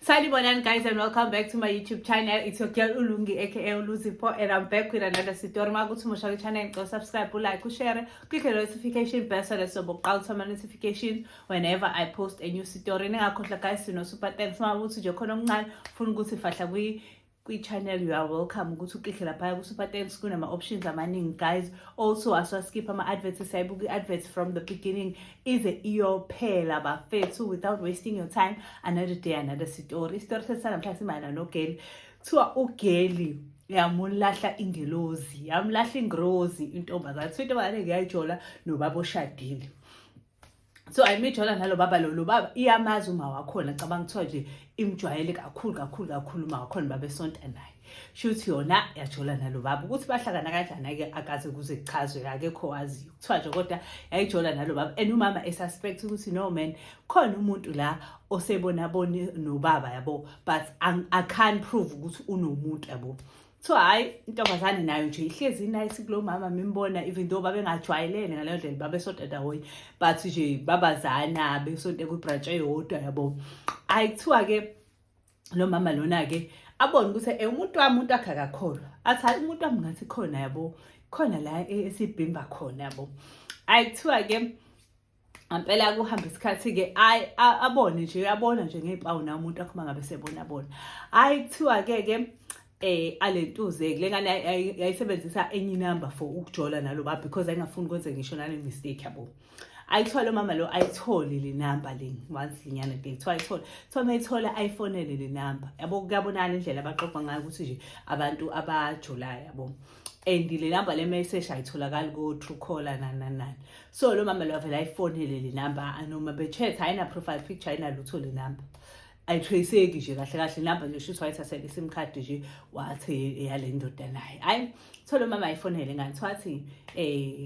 Sanibonani guys and welcome back to my YouTube channel. It's your girl Ulungi aka Uluzipho and I'm back with another story. Makuthi umusha kwi-channel ngicela subscribe, like, ushare, click the notification bell so that soboqala uthola notification whenever I post a new story. Ningakhohlwa guys sino super thanks makuthi nje khona omncane ufuna ukuthi fahla kwi kwi-channel, you are welcome ukuthi uklikhe laphaya ku-super thanks. Kunama-options amaningi guys. Also asiwaskip ama-adverts, siyayibuka i-adverts from the beginning ize iyophela bafethu. Without wasting your time, another day, another story. Isitori sethu sanamhlanje simayelana nogeli. Kuthiwa ugeli yamulahla ingelozi, yamlahla ingrozi intombazane. Kuthiwa intombazane ngiyayijola nobaba oshadile, so ayimijola nalo baba lo baba iyamazi uma wakhona. Cabanga, kuthiwa nje imjwayele kakhulu kakhulu kakhulu uma wakhona, babesonta naye. Shuthi yona yajola nalo baba, ukuthi bahlangana kanjani-ke akaze kuze kuchazwe, akekho waziyo. Kuthiwa nje kodwa yayijola nalo baba and umama esuspect ukuthi no man, khona umuntu la osebonaboni nobaba yabo, but I can't prove ukuthi unomuntu yabo. Kuthiwa hhayi, intombazane nayo nje ihlezi inice kulo mama mimbona, even though babengajwayelene ngaleyo ndlela, babesonta ndawonye but nje babazana besonte kwibranch eyodwa yabo. Hhayi, kuthiwa-ke lo mama lona-ke abone ukuthi umuntu wami, umuntu wakhe akakholwa, athi hhayi, umuntu wami ngathi khona yabo, khona la esibhimba khona yabo. Hhayi, kuthiwa-ke ngempela kuhamba isikhathi-ke, ayi, abone nje, uyabona nje ngey'mpawu na umuntu wakho uma ngabe sebona bona. Hhayi, kuthiwa-ke ke alentuze le ngane yayisebenzisa enye inumber for ukujola nalo baba because ayingafuni kwenze ngisho nale mistake yabo. Ayithola lo mama lo, ayithole le number le once linyana day. Kuthiwa ayithole, kuthiwa mayithola ayifonele le number yabo. Kuyabonakala indlela abaxoxa ngayo ukuthi nje abantu abajolayo yabo, and le number le message ayitholakali ko-Truecaller nani nani nani. So lo mama lo avele ayifonele le number noma bechat, ayina profile picture, ayinalutho le number, ayitraceeki nje kahle kahle number nje. Shuthi wayithathela i-SIM card nje, wathi eyale ndoda naye. Hayi, thola umama ayifonele ngani, wathi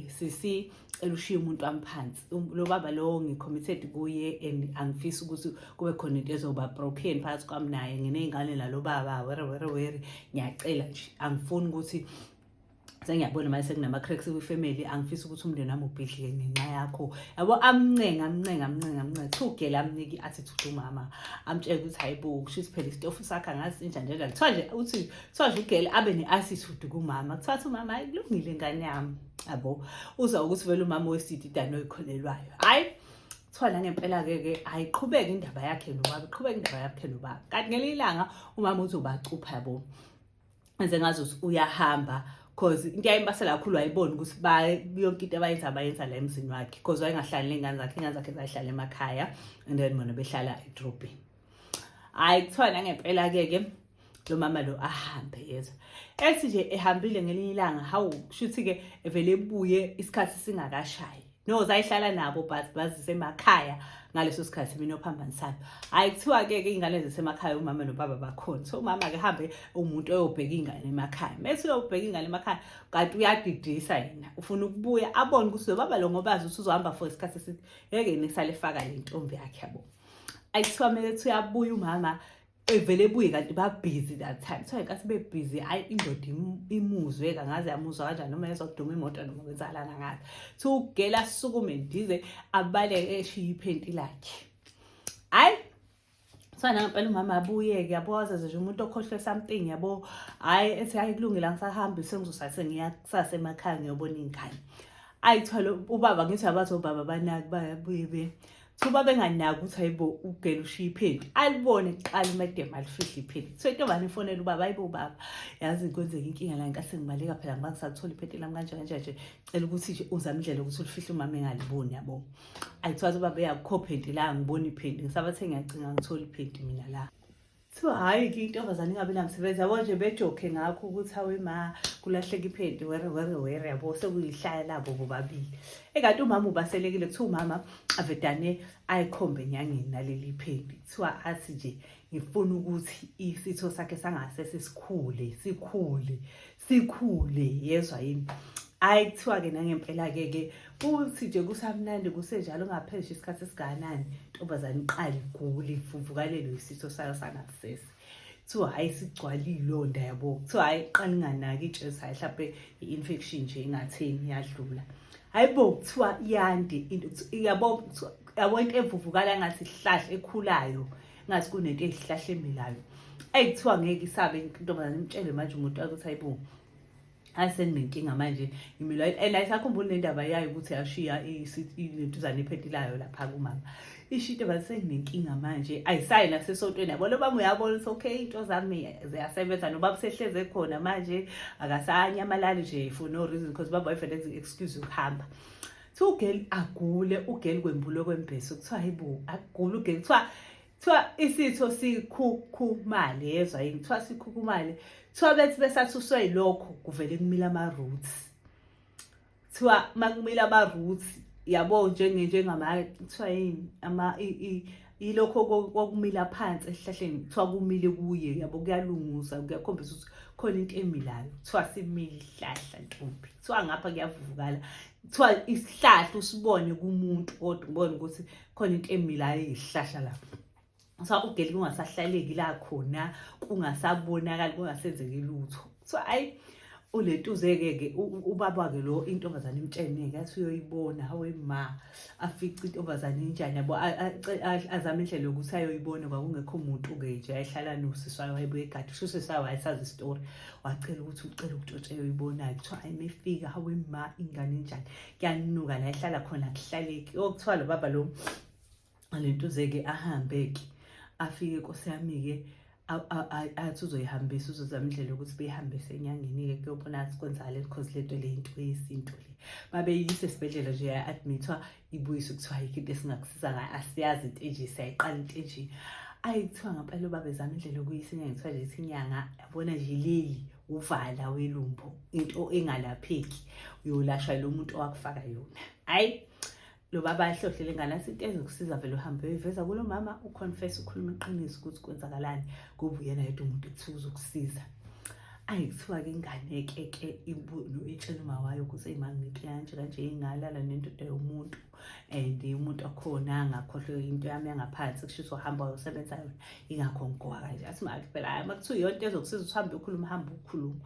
sisi, elushiya umuntu wami phansi. Lo baba lo ngicommitted kuye and angifisi ukuthi kube khona into ezoba broken phakathi kwami naye, nginey'ngane nalo baba, were were were, ngiyacela nje, angifuni ukuthi sengiyabona manje sekunama-cracks kwifamily, angifisi ukuthi umndeni wami ubhidlike ngenxa yakho yabo. Amncenga, amncenga, amncenga, amncenga. Kuthiwa ugele amnike i-attitude umama, amtshele ukuthi hayi bo, kusho ukuthi phela isitofu sakhe angazi sinjani njani. Kuthiwa nje uthi, kuthiwa nje ugele abe ne-attitude kumama. Kuthiwa athi umama, hayi, kulungile ngane yami yabo, uzwa ukuthi vele umama wesididane oyikholelwayo. Hhayi, kuthiwa nangempela-ke ke ayiqhubeke indaba yakhe nobaba, iqhubeke indaba yakhe nobaba. Kanti ngelinye ilanga umama uzobacupha yabo, enze ngazuthi uyahamba, cause into yayimbasela kakhulu wayibona ukuthi yonke into abayenza bayenza la emzini wakhe, cause wayengahlali ney'ngane zakhe, iy'ngane zakhe zayihlala emakhaya and then bona behlala edrobheni. Hhayi, kuthiwa nangempela-ke ke lo mama lo ahambe yezwa, ethi nje ehambile ngelinye ilanga, hawu, kushuthi-ke evele ebuye isikhathi singakashayi. No, zayihlala nabo but bazisemakhaya ngaleso sikhathi, mina ophambanisayo. Hhayi, kuthiwa-ke ke iy'ngane zisemakhaya, umama nobaba bakhona. So umama-ke hambe umuntu oyobheka iy'ngane emakhaya, mese uyobheka iy'ngane emakhaya kanti uyadidisa yena, ufuna ukubuya abone ukuthi lo baba lo, ngoba azi ukuthi uzohamba for isikhathi eside, ngeke nisale efaka le ntombi yakhe yabo. Ayithiwa kumele kuthi uyabuya umama, evele ebuye kanti babhizi that time. Kuthiwa ngenkathi bebhizi, hhayi, indoda imuzwe, kangaze yamuzwa kanjani noma yezwa kuduma imoto noma kwenzakalana ngathi. Kuthiwa ugela asukume ndize abaleke eshiye iphenti lakhe. Hhayi, kuthiwa nangempela umama abuye-ke yabo, wazaze nje umuntu okhohlwe something yabo. Hhayi, ethi hhayi, kulungile, angisahambi, sengizosase ngiya kusasa emakhaya ngiyobona iy'ngane. Ayi, kuthiwa ubaba, ngithi abathi obaba banaki, bayabuye be kuthiwa benganaki ukuthi hayibo, ugela ushiya iphenti, alibone kuqala umadam alifihle iphenti. Kuthiwa intombane ifonele ubaba, hayibo baba, yazi kwenzeka inkinga la nkathi sengibaleka phela, ngiba ngisathola iphenti lami kanje kanje nje, cela ukuthi nje uzame indlela yokuthi ulifihle umama engaliboni yabo. Ayithiwa ubaba uyakukho phenti la, ngibona iphenti, ngisabathe ngiyacinga ngithola iphenti mina la. Kuthiwa hhayi-ke intombazane ingabi namsebenzi yabo nje, bejokhe ngakho ukuthi hawe ma, kulahleka iphenti, were were were yabo, sekuyihlaya labo bobabili. Ekanti umama ubaselekile. Kuthiwa umama avedane ayikhombe enyangeni naleli phenti. Kuthiwa athi nje ngifuna ukuthi isitho sakhe sangasese sikhule sikhule sikhule, yezwa yini? Hhayi, kuthiwa-ke nangempela-ke ke kuthi nje kusamnandi kusenjalo, ungaphezulu isikhathi esigakanani, intombazane iqale igule, ivuvukalelwe isitho sayo sangasese. Kuthiwa hhayi, sigcwale iy'londa yabo. Kuthiwa hhayi, iqale inganaki itshesi, hhayi, hlampe i-infection nje ingatheni, iyadlula. Hhayi bo, kuthiwa yande into yabo, yabo into evuvukala ngathi isihlahla ekhulayo. Ngathi kunento eyihlahla emilayo. Eyi kuthiwa ngeke isabe intombazane imtshele manje umuntu wakhe ukuthi hayibo, hayi senginenkinga manje ngimilwa and ayisakhumbuli nendaba yayo ukuthi yashiya ilentuzane iphetilayo lapha kumama. Isho intombazane senginenkinga manje ayisayi nasesontweni yabo lo baba uyabona ukuthi okay into zami ziyasebenza nobaba usehleze khona manje akasanyamalali nje for no reason because baba wayevele enze excuse yokuhamba. Kuthiwa ugeli agule ugeli kwembulwe kwembheso kuthiwa hayibo agule ugeli kuthiwa isitho sikhukhumale yezwa yini kuthiwa sikhukhumale kuthiwa bethi besathuswe yilokho kuvele kumila ama-roots kuthiwa makumila ama-roots yabo njengama kuthiwa yini ama yilokho kokumila phansi esihlahleni kuthiwa kumile kuye yabo kuyalunguza kuyakhombisa ukuthi khona into emilayo kuthiwa simile isihlahla ntombi kuthiwa ngapha kuyavuvukala kuthiwa isihlahla usibone kumuntu kodwa ubone ukuthi khona into emilayo eyisihlahla lapho kuthiwa ugeli kungasahlaleki la khona kungasabonakali kungasenzeki lutho kuthiwa ayi ulentuze-ke ke ubaba-ke lo intombazane imtshene-ke athi uyoyibona hawe ma afice intombazane injani yabo azame indlela yokuthi ayoyibona kwakungekho muntu-ke nje ayehlala nosisi wayo wayebuye egadi kusho usisi wayo wayesazi isitori wacela ukuthi ucela ukutshontsha eyoyibona-ke kuthiwa ayi mefika hawe ma ingane injani kuyanuka la ehlala khona kuhlaleki okuthiwa lo baba lo lentuze-ke ahambe-ke afike nkosi yami-ke athi uzoyihambisa uzozama indlela yokuthi beyihambise enyangeni-ke kuyobona ukuthi kwenzakaleni because le nto le into yesintu le babeyise esibhedlela nje ya-admithwa ibuyiswe kuthiwa ayikho into esingakusiza ngayo asiyazi into enje siyayiqala into enje ayi kuthiwa ngampela ubaba ezama indlela yokuyisa inyanga kuthiwa nje ithi inyanga yabona nje leli uvala welumbo into engalapheki uyolashwa lo muntu owakufaka yona hhayi lo baba ahlohlele ngane athi into ezokusiza vele uhambe uyoyiveza kulo mama uconfess ukhuluma iqiniso ukuthi kwenzakalani ngoba uyena yedwa umuntu ekuthiwa uzokusiza. Ayi kuthiwa-ke ingane-ke ke itshela uma wayo ukuthi eyi ma nginenkinga kanje kanje ngalala nendoda yomuntu and umuntu wakhona ngakhohlwa into yami yangaphansi kusho ukuthi wahamba wayosebenza yona ingakho ngigowa kanje. Athi ma phela hhayi uma kuthiwa iyonto ezokusiza ukuthi uhambe ukhuluma uhambe ukhuluma.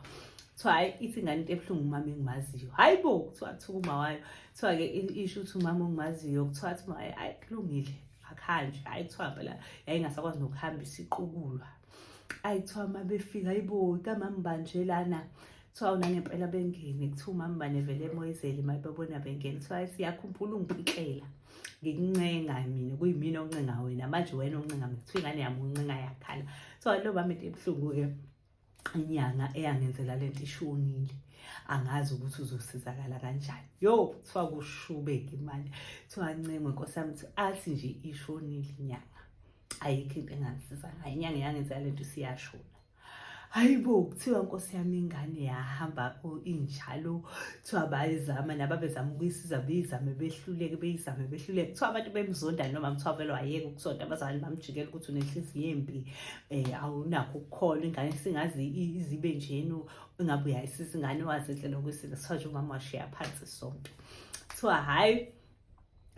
Kuthiwa hhayi ithi ingane into ebuhlungu umama engimaziyo. Hhayi bo kuthiwa kuthuka uma wayo. Kuthiwa-ke isho ukuthi umama ongimaziyo kuthiwa athi ma hhayi kulungile akuhanjwe. Hhayi kuthiwa phela yayingasakwazi nokuhambisa iqukulwa. Ayi kuthiwa uma befika hayibo kamama banje lana kuthiwa nangempela bengene kuthiwa umama bane vele emoyizele uma bebona bengene kuthiwa siyakhumbula ungipikela ngikuncenga mina kuyimina oncenga wena manje wena oncenga mina kuthiwa ingane yami uncenga yakhala kuthiwa lo mama into ebuhlungu-ke inyanga eyangenzela lento ishonile angazi ukuthi uzosizakala kanjani yo kuthiwa kushubeke imali kuthiwa ncengwe nkosi yami athi nje ishonile inyanga ayikho into engangisiza ngayo inyanga yangenzela lento isiyashona. Hayi bo kuthiwa nkosi yami ingane yahamba injalo kuthiwa bayizama nababezama ukuyisiza beyizame behluleke beyizame behluleke kuthiwa abantu bemzonda noma kuthiwa vele wayeka ukusonta abazali bamjikela ukuthi unenhliziyo embi awunakho ukukholwa ingane singazi izibe njena ingabe uyayisiza ingane wazi indlela yokuyisiza kuthiwa nje umama washiya phansi isonto kuthiwa hhayi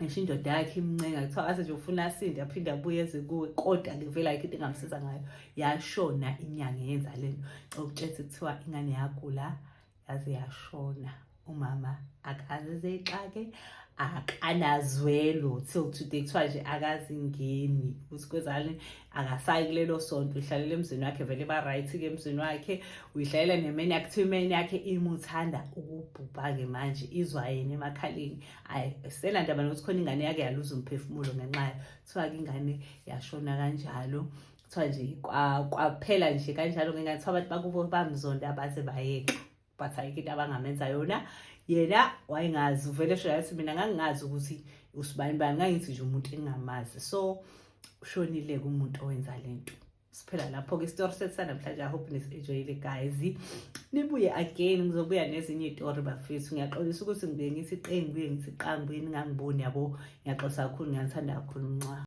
ngisho indoda yakhe imncenga kuthiwa ase nje ufuna asinde aphinde abuye eze kuwe kodwa-ke vele ayikho into engamsiza ngayo yashona inyanga eyenza lento okutshela kuthiwa ingane yagula yaze yashona umama akaze zeyixake akanazwelo till today kuthiwa nje akazingeni ukuthi kwezani akasayi kulelo sonto uhlalela emzini wakhe vele ba-right-ke emzini wakhe uyihlalela nemeni yakhe kuthiwa imeni yakhe imuthanda ukubhubha-ke manje izwa yena emakhaleni ayi senandaba nokuthi khona ingane yake yaluza umphefumulo ngenxa yayo kuthiwa-ke ingane yashona kanjalo kuthiwa nje kwaphela nje kanjalo ngengane kuthiwa abantu bakubo bamzonda baze bayeka but ayikho into abangamenza yona yena wayengazi uvele sho yathi mina ngangingazi ukuthi usibani bani ngangithi nje umuntu engingamazi so ushonile-ke umuntu owenza lento siphela lapho-ke isitori sethu sanamhlanje. I hope nisi-enjoyile guys. Nibuye again ngizobuya nezinye iy'tori bafethu. Ngiyaxolisa ukuthi ngibuye ngithi qe ngibuye ngithi qa ngibuye ningangiboni yabo. Ngiyaxolisa kakhulu ngiyanithanda kakhulu ncwa.